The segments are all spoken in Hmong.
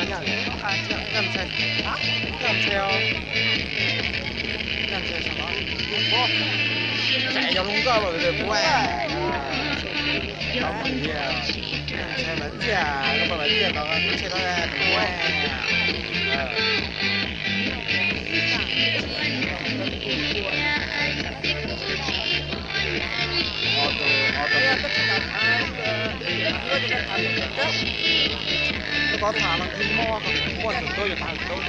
Nyaj ntxhais, nyaj ntxhais os, nyaj ntxhais saum no, tsam yog zoo nkauj los kuv, nyaj ntxhais Vam Txiaj, koj pog Vam Txiaj tod, koj tseg tod kuv. Koj tham no kuv muaj, muaj txog tuaj yuav tham tau.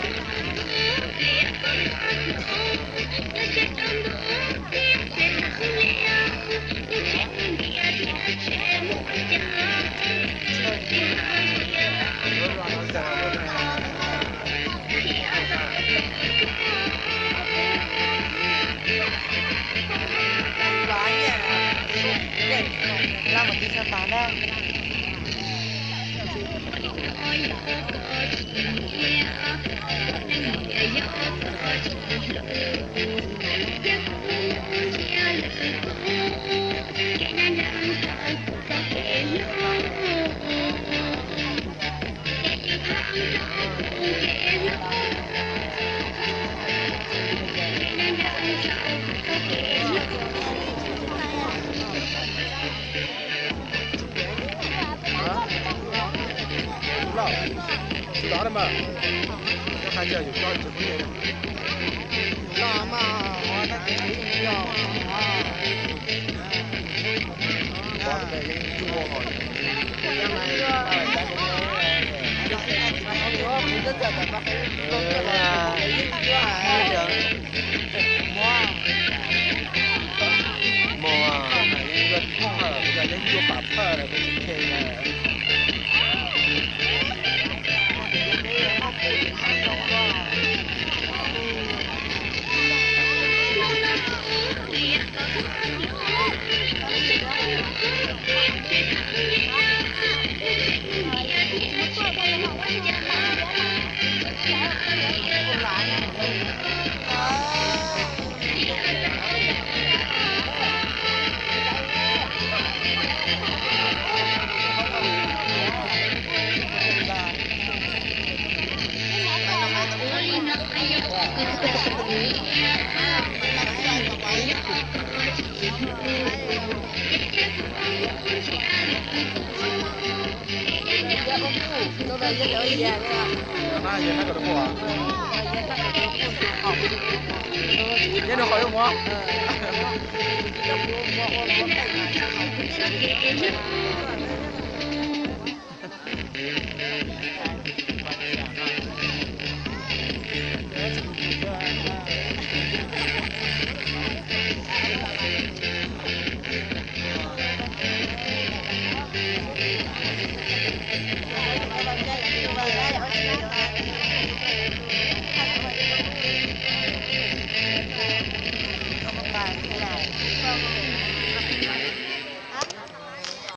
Tus loj, tus loj mas, koj qab ntawd yus tso tsis pub li. Tus loj mas, tus loj mas,